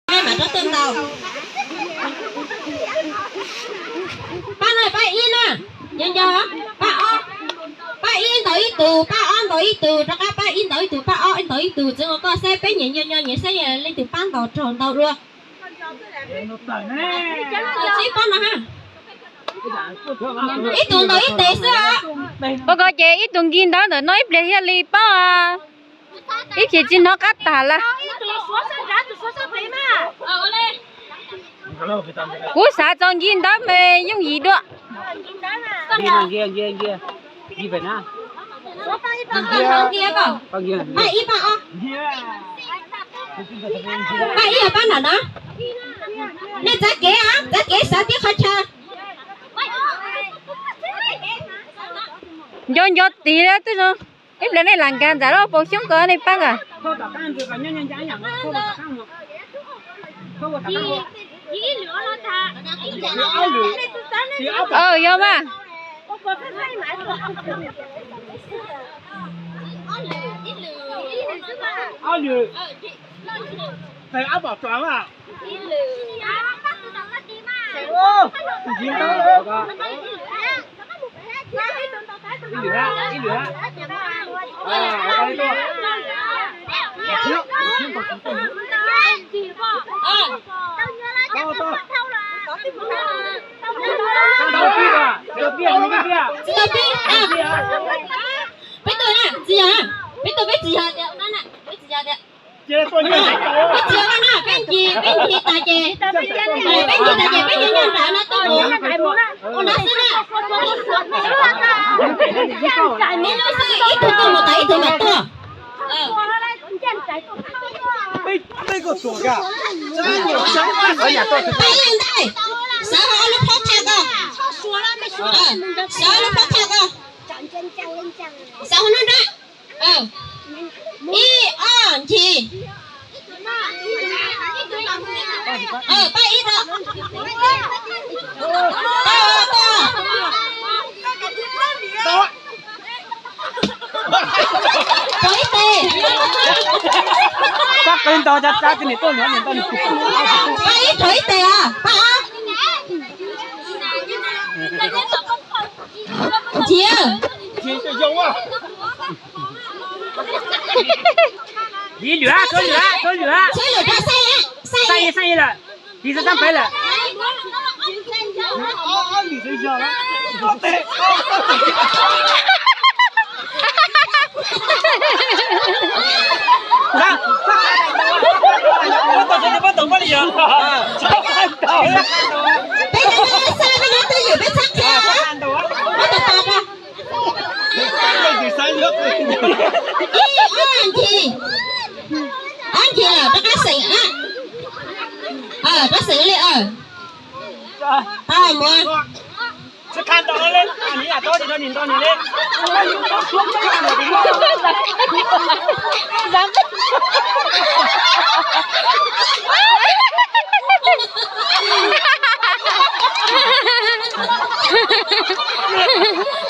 Pab no pab ib na, nco nco, pab ob, pab ib ntaus ib tug, pab ob ntaus ib tug, rov qab pab ib ntaus ib tug, pab ob ntaus ib tug, txiv nkaus koj saib peb nyias nco nco nyias saib leej twg pab ntaus raug ntau dua. Txib pab no ha. Ib tug ntaus ib teg xwb os. Ua ko ces ib tug nkig ntawd ntawm no ib pliag thiaj li paub. Ib chim tsis hnov qab tag lawm. Kuv xav txog nkig ntawd mas yooj yim dua. Pab ib, pab ob. Pab ib, pab nram no. Nej txav kev, txav kev xav tib qhov chaw. Nco nco tis twb zoo. Ib pliag nej lam nkag ntawm lub pob xyoob ko nej pab nkag. Yog mas. Peb tug na, txiv yawg, peb tug peb txiv yawg tias, peb txiv yawg tias, peb txiv yawg na, peb ncig, peb ncig tas ces, peb ncig tas ces peb nyob nyob nram no tuaj mus, ua no xwb na. Ib tug tuaj mus tas ib tug mam tuaj. Pab ib ntag, xav hauv lub phab thaj ko, xav hauv lub phab thaj ko, xav hauv no na. Ib, ob, ncig. Pab ib rau. Pab ob tuaj. Rau ib teg. Sab qev ntau, sab tis niam tuaj, niam ntau. Pab ib rau ib teg os, pab ob. Ncig. Ib lwm, txhua lwm, txhua lwm. Xab lwm rau xab, xab ib, xab ib lawm. Tis xab xab peb lawm. Peb cov xab peb nyob twj ywm peb txhob qhia. Muab tus tos rau. Ib, ob, ncig. Ob ncig lawm rov qab xeem na. Rov xeem li. Pab mus.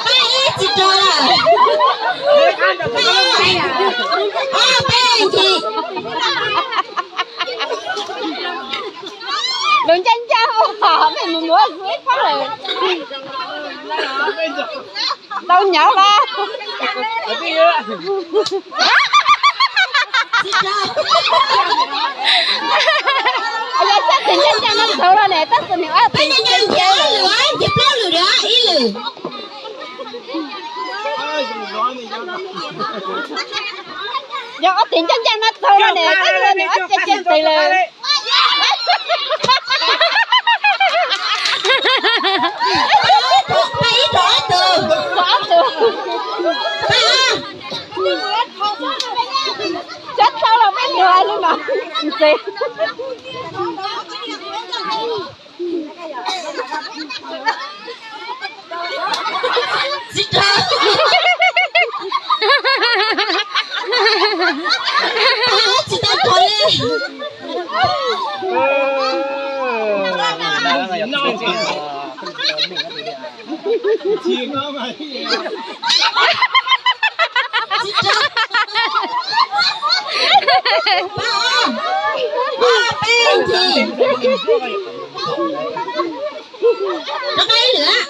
Pab ib tsis rau lawm. Ob peb ncig. Lus ncaj ncaj ua peb mus muab xwb pab lawm. Tau nyav mas. Yog sab tim ncaj ncaj no txhaum los ne, tab sis nws ob tim ncaj ncaj. Ib lwm, ib lwm. Yog ob tim ncaj ncaj no txhaum los ne, tab sis nws ob tim ncaj ncaj lawm. Pab ib rau ob tug. Ob tug. Pab ob. Txhob txhawj los peb nug li mas ntxiv. Tsis tau. Pab ob tsis tau kov li. Tsis tau. Pab ob. Ob peb ncig. Rov qab ib lwm,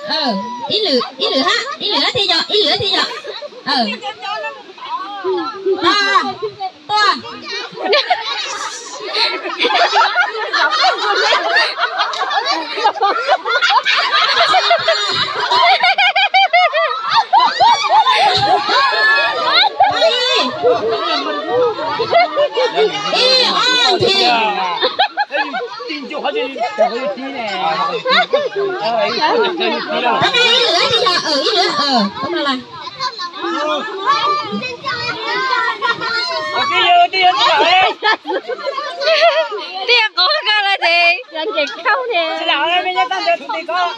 ib lwm, ib lwm hab, ib lwm hab thiaj yog, ib lwm hab thiaj yog. Tua, tua. Ib, ob ncig. Rov qab ib lwm, ib lwm, ib lwm, ib lwm. Twb yog qhov koj los ces yog nce khaub thiab. Ib lwm, ib lwm, ib lwm.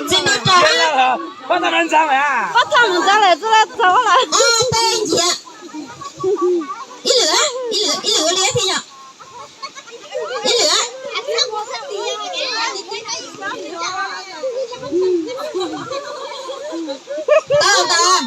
Tsis tau raug. Pob txha mus ntxeev lawm, txhob txhob lawm. Ob peb ncig. Ib lwm, ib lwm, ib lwm ua li thiaj yog. Ib lwm. Tau, tau.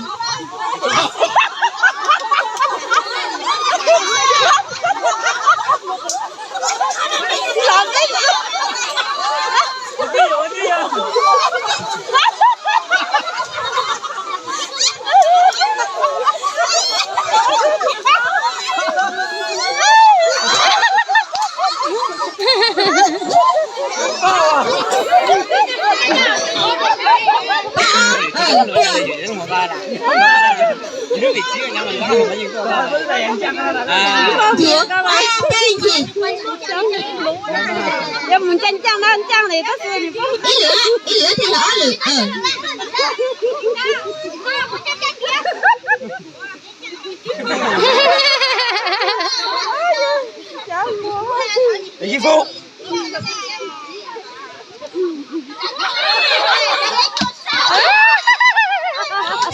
Yog mus ncaaj ncaaj na, ncaaj li tab sis ib lwm, ib lwm thiaj yog ob lwm.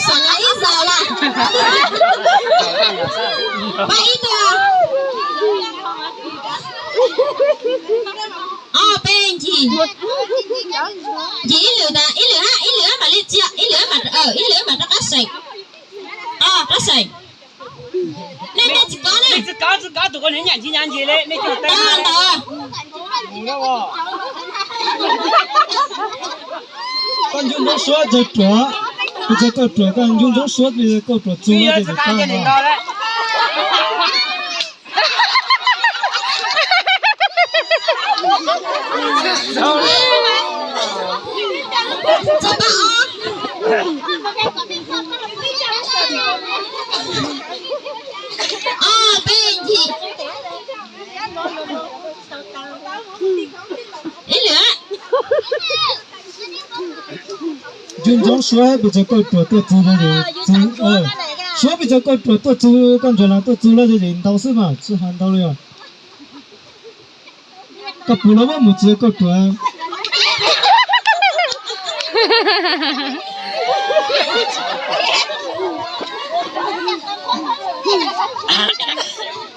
Xav ib zaug los. Pab ib tug. Ob peb ncig. Ncig ib lwm tas, ib lwm hab, ib lwm hab mam li txia, ib lwm hab mam, ib lwm hab mam rov qab seem. Rov qab seem. Nej, nej tsis kov ne. Tsis kov, tsis kov, tus ko nws nyam ncig nyam ncig li, nej cog teb. Koj ntsuj ntsoov suab txog ruam, kuv txog kauj ruam, koj ntsuj ntsoov suab kauj ruam txug no ces tsis tau. Ob peb ncig. Ib lwm. Ntsuj ntsoov suab pes tsawg kauj ruam tuaj txug no ces, suab pes tsawg kauj ruam tuaj txug, koj ntsuag los tuaj txug lawm ces ntau xwb mas tsis hais ntau li os. Koj puv los muab mus txiav kauj ruam.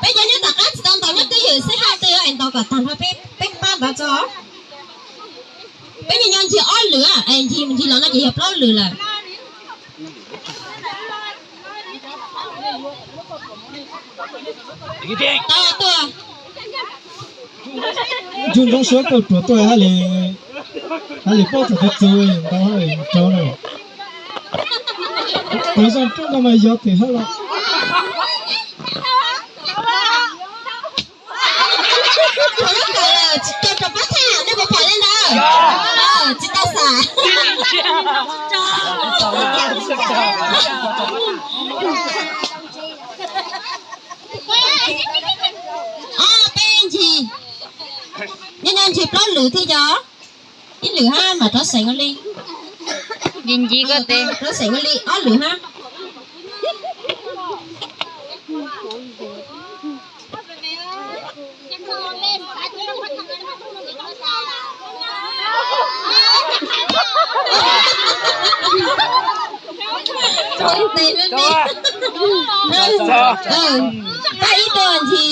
Peb cov nyob tom qab tsis tau ntaus lub twj ywm xwb hab, twb yuav es ntaus kom tag nrho peb, peb pab ntaus tso. Peb nyob nyob ncig ob lwm, es ncig ncig los no ces yog plaub lwm lawm. Tau tuaj. Ntsuj ntsoov suab kauj ruam tuaj hab li, hab li paub thaum twg txug ntau hab li rau na. Tau zoo rooj no mas yog tim hab los. Thaum lub kawm lawm tsis tau rau pob thaj, nej puas pom li ntawd? Tsis tau xav. Ob peb ncig, nyob nyob ncig plaub lwm thiab yog. Ib lwm hab mam rov seem ua li. Ncig ncig koj tes. Rov seem ua li ob lwm hab. Pab ib tug Ntxhi.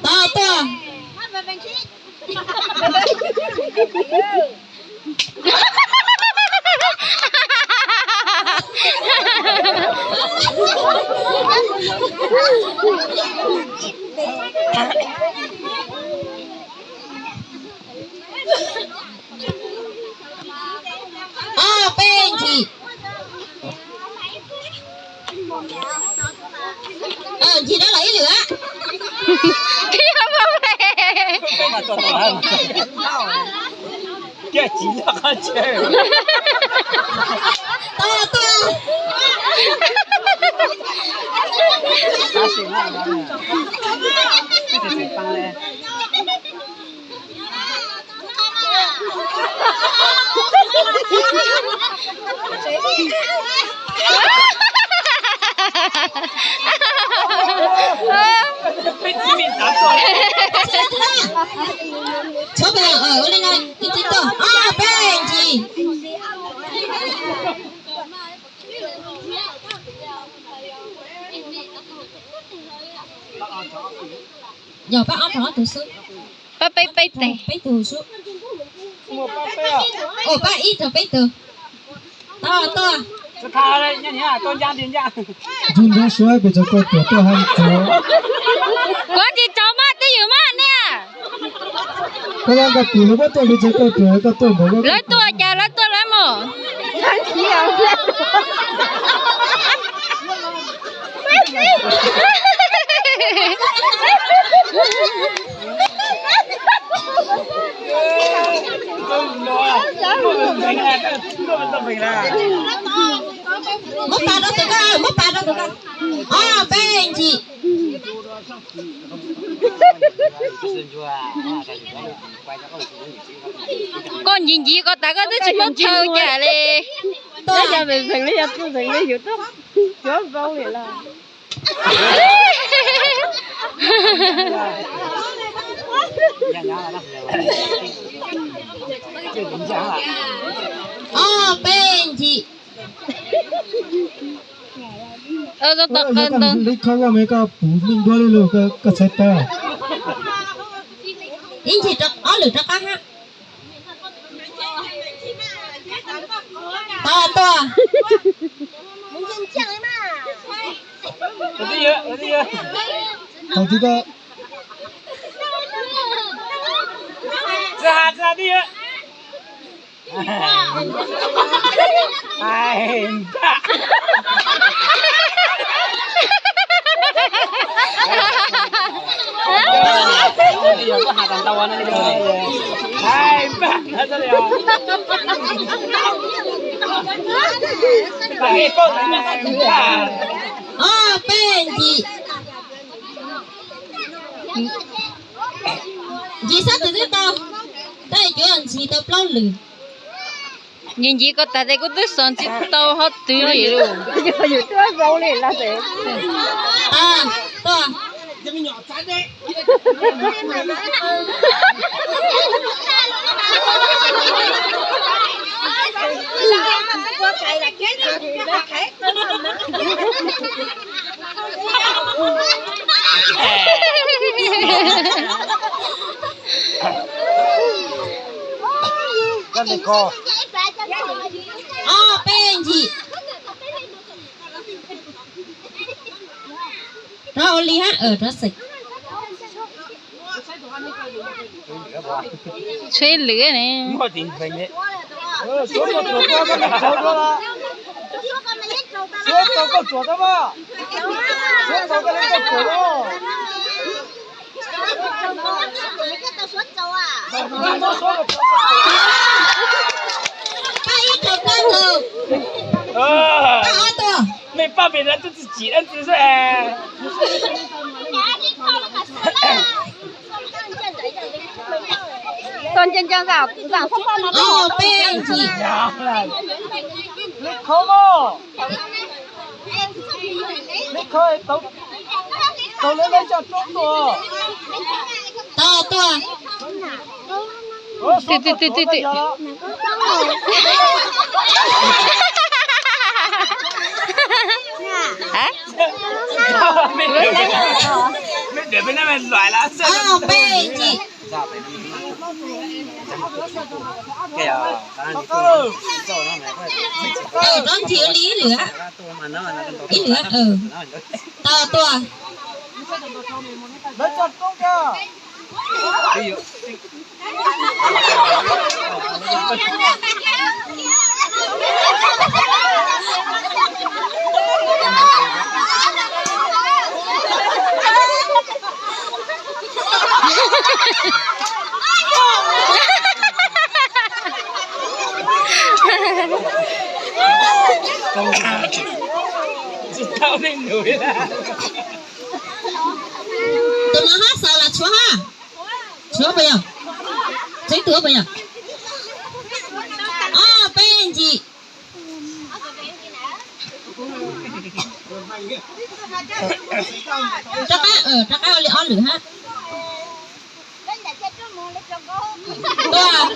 Tau tuaj. Ob peb Ntxhi. Ntxhi rov los ib lwm. Tau tuaj. Tshuav pem, ua li no, ib tib tuaj, ob peb Ntxhi. Yog pab ob rau ob tug xwb. Pab peb peb teg. Peb tug xwb. Ua pab ib rau peb tug. Tau tuaj. Ntxhi nrog suav pes tsawg kauj ruam tuaj hab tsuav. Kuv tsis tsaug maj twj ywm maj niam. Koj lab nqa pim lawv muab tuaj pes tsawg kauj ruam koj tuaj npaum. Lawv tuaj cas lawv tuaj lawv mus. Muab pas rau tus koj, muab pas rau tus koj. Ob peb Ntxhi. Koj ncig ncig koj tas koj twb tsis paub chaw cas li. Tuaj. Yog pem pheem li yog pem pheem li yus tuaj cuav vau li los. Ob peb Ntxhi. Li kho loj me koj pum meej duab li lug koj txhais tau. Ib Ntxhi ob lwm rov qab hab. Tau tuaj. Tau tib ko. Txi has txi has tib yawg. Ob peb Ntxhi. Ntxhi sab twg twb tau, tab sis cuav Ntxhi tau plaub lwm. Ncig ncig koj tas tes kuv twb xos ntxi tau hov twg li lawm. Ob peb Ntxhi. Rov ua li hab, rov xeem. Tsheb lwm ne. Pab ib tug, pab tug. Pab ob tug. Mej pab pem no twb tsis tsim dab tsi xwb es. Ob peb Ntxhi. Tau, Tuaj. Twj, twj, twj, twj, twj. Ob peb yim. Rov nrhiav li ib lwm, ib lwm. Tau tuaj. Tus no hab xaus los tshuav hab. Tshuav puas yog? Tshuav ib tug puas yog? Ob peb yim. Rov qab, rov qab ua li ob lwm hab. Tuaj.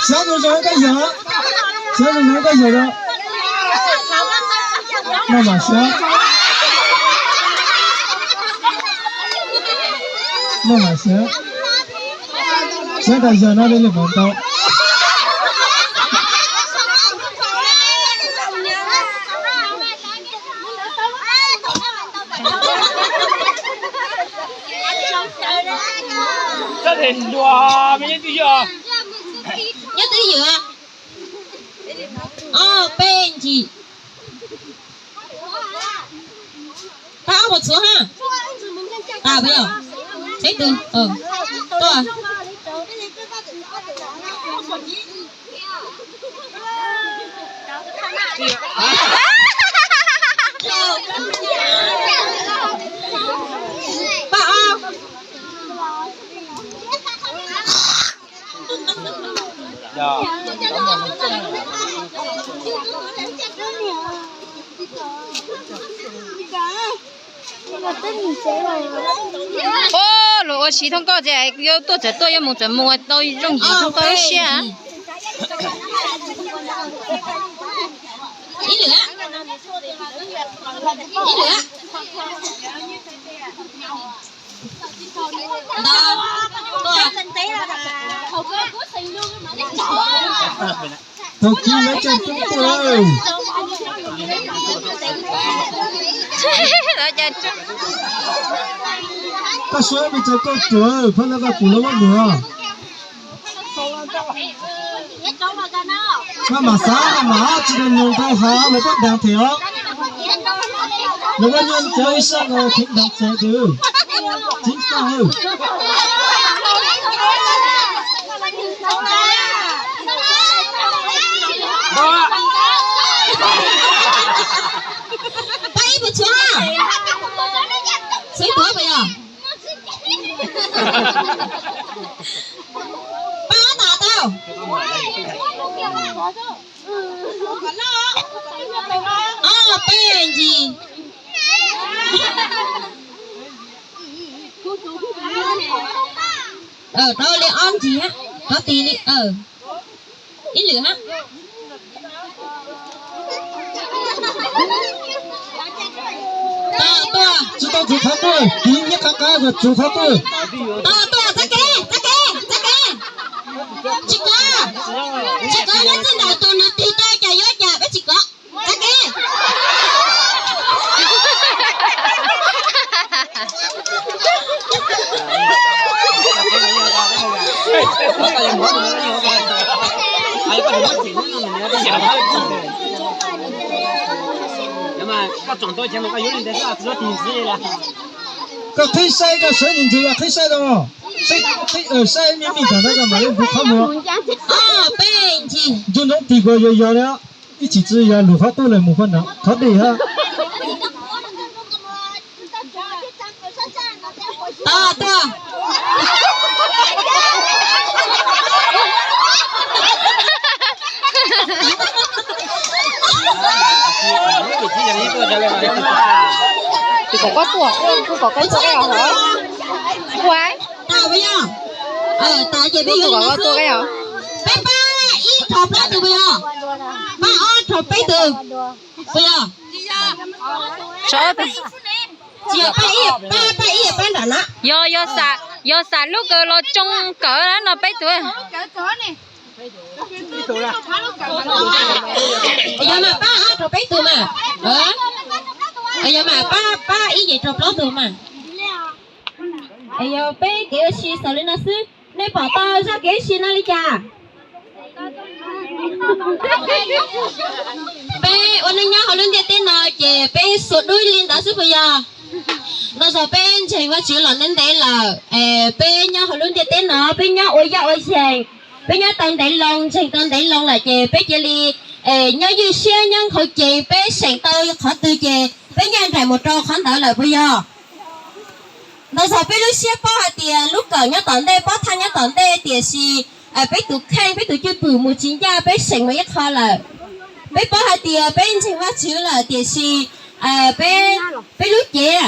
Siab zoo zoo koj yawg, siab zoo zoo koj yawg os. Maj mam siab, maj mam siab, siab tas yawg no li lwm mus ntau. Nyob twj ywm. Ob peb yim. Pab ob puas tshuav hab? Tas puas yog? Tshuav ib tug. Tuaj. Pab ob. Ua, luag ua si thoob koj ces yuav tuaj txawm tuaj, yuav mus txawm mus, tau zoo yim thoob koj lub siab. Ib lwm. Thaum kis lawv cov tub tuaj lawm. Koj suav me tsav koj ruam, phab lawv koj pum lawv muab nws. Maj mam xav, maj mam tsis tau nyoos rau hav lawv pab dav them os. Lawv muab nyob cov ib sab no thev dav them tus. Tsis tau. Pab ib puas tshuav? Xwb tuav puas yog? Pab ob tas tau. Ob peb yim. Rov li ob yim, rov tis li. Ib lwm hab. Tos tuaj. Tsis tau txug qhov tuaj, tig nyiab qhov qab, txug qhov tuaj. Tos tuaj, txhab kev, txhab kev, txhab kev. Tsis kov, tsis kov, nyob txij ntawm tus nws tig tau cas yuav cas, peb tsis kov. Txhab kev. Koj qhib saib, koj sawv ntsees, koj qhib saib tau, saib me me tas ntawd koj mam li hu qhov muag. Ncu ntoo tig kuas yog yog li. Ib chim tsis yog lug qhov tuaj lawm mus qhov no, qhov dej hab. Tos tuaj. Tus kom koj tuaj, tus kom koj tuaj, koj yog hov. Ua, tas puas yog? Tas ces peb yuav kom koj tuaj, koj yog. Peb pab ib rho plaub tug puas yog? Pab ob rho peb tug puas yog? Tsis yog, pab ib, pab, pab ib pab nram na. Yog, yog xam, yog xam lub kawm los tsoo kawm no peb tug. Yog mas pab ob rho peb tug mas. Yog mas pab, pab ib ces rho plaub tug mas. Yog peb kev ua si xaus li no xwb, nej pom tau zaj kev ua si no li cas? Peb ua neej nyob hauv lub ntiaj teb no ces peb xuas dub li ntawd xwb puas yog? Ntau zaus peb ntseeg Vajtswv los ntev ntev lawm, peb nyob hauv lub ntiaj teb no peb nyob ua yaj ua yees, peb nyob tau ntev loo, ntseeg tau ntev loo lawm ces peb cia li nyob ywj siab nyob qhuav ces peb seem tau qhov twg ces peb nyiag nraim mus rau qhov ntawd lawm puas yog? Ntau zaus peb lub siab paub hais tias lub kawm nyob tom ntej, pob thaj nyob tom ntej, tiam sis peb tus kheej, peb tus cwj pwm mus tsis ncaj, peb seem mus ib qho lawm. Peb paub hais tias peb ntseeg Vajtswv lawm, tiam sis peb, peb lub cev,